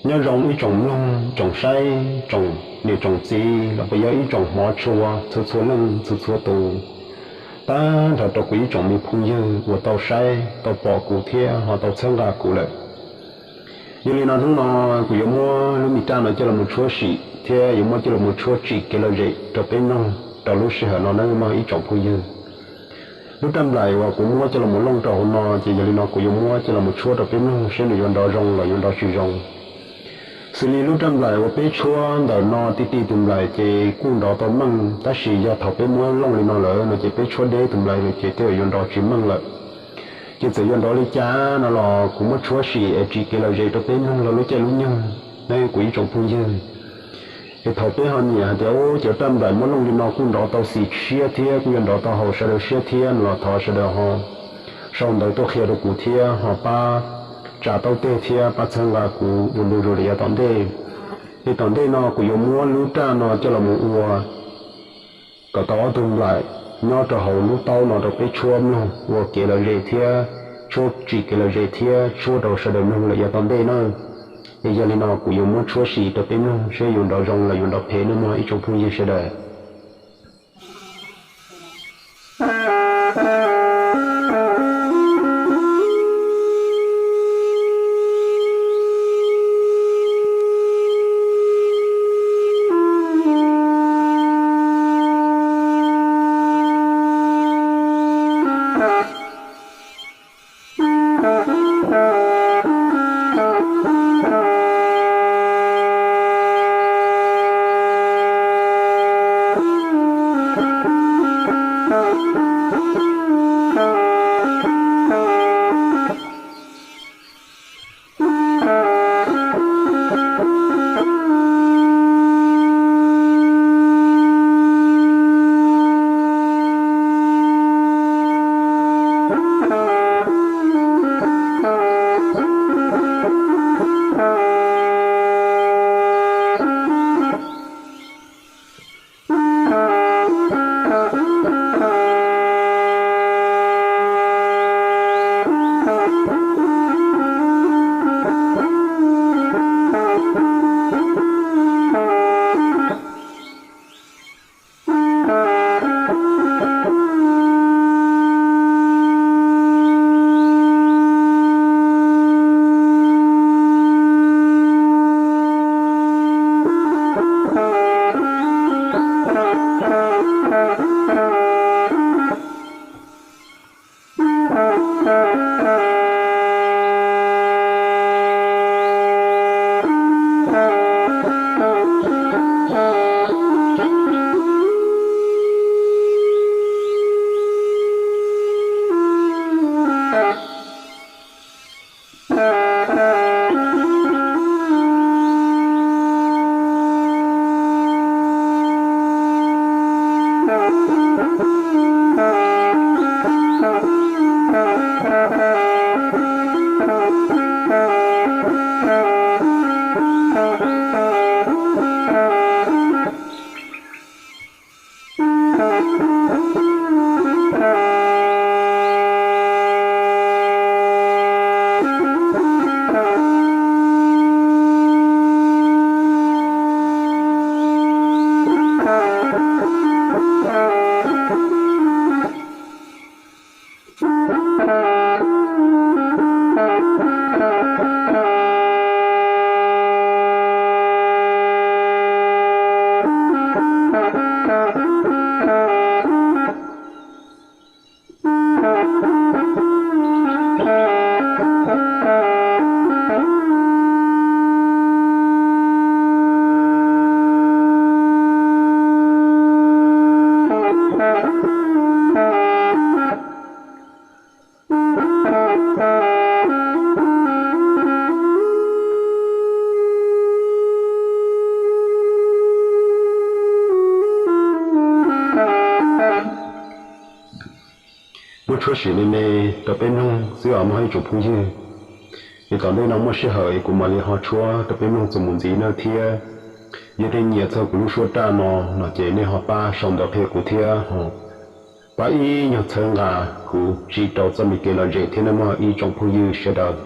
Nyob zoo ib tsoom mloog tsoom saib, tsoom niam tsoom txiv los puas yog ib tsoom hmov tshua txhua txhua leej txhua txhua tus, tag nrho rau kuv ib tsoom me phooj ywg uas tau saib tau pom kuv thiab ho tau txhawb nqa kuv lawm. Yog li no hnub no kuv yuav muab lub me raj no coj los mus tshuab sim thiab yuav muab coj los mus tshuab tsim kev lom zem rau peb mloog rau lub sij hawm no nawb mog ib tsoom phooj ywg. Lub raj nplaim uas kuv muab coj los mus looj rau hauv no ces yog li no kuv yuav muab coj los mus tshuab rau peb mloog seb nws yuav nrov zoo los yuav nrov tsis zoo. Xws li lub raj nplaim uas peb tshuab ntawm no ti ti tus nplaim ces kuj nrov tau meej, tab sis yog thaum peb muab looj li no lawm no ces peb tshuab deb tus nplaim lawm ces tej zaum yuav nrov tsis meej lawm. Ces txawm yuav nrov li cas no los kuv muab tshuab sim es tsim kev lom zem rau peb mloog los lub caij lub nyoog nawb kuv ib tsoom phooj ywg. Es thaum peb ho nyiam hais tias ub cov raj nplaim muab looj li no kuj nrov tau xis siab thiab kuj yuav nrov tau haum sawv daws siab thiab no los thov sawv daws ho sau ntawv tuaj qhia rau kuv thiab ho pab tsa taub teg thiab pab txhawb nqa kuv ua ntu zus rau yav tom ntej. Es tom ntej no kuv yuav muab lub raj no coj los mus ua kom tau ob tug nplaim nyob rau hauv lub taub no rau peb tshuab mloog ua kev lom zem thiab tshuab tsim kev lom zem thiab tshuab rau sawv daws mloog lawm yav tom ntej na. Es yog li no kuv yuav muab tshuab sim rau peb mloog seb yuav nrov zoo los yuav nrov phem nawb mog ib tsoom phooj ywg sawv daws. Muab tshuab sim me me rau peb mloog xwb os mog ib tsoom phooj ywg. Es tom ntej no muaj sij hawm es kuv mam li ho tshuab rau peb mloog txuas mus ntxiv na thiab. Yog nej nyiam txog kuv lub suab raj no no ces nej ho pab sau ntawv qhia kuv thiab ho pab ib nyuag txhawb nqa kuv tsim rau txoj me kev lom zem thiab nawb mog ib tsoom phooj ywg sawv daws.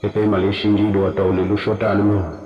es peb mam li sib ntsib dua rau lwm lub suab raj nawb mog.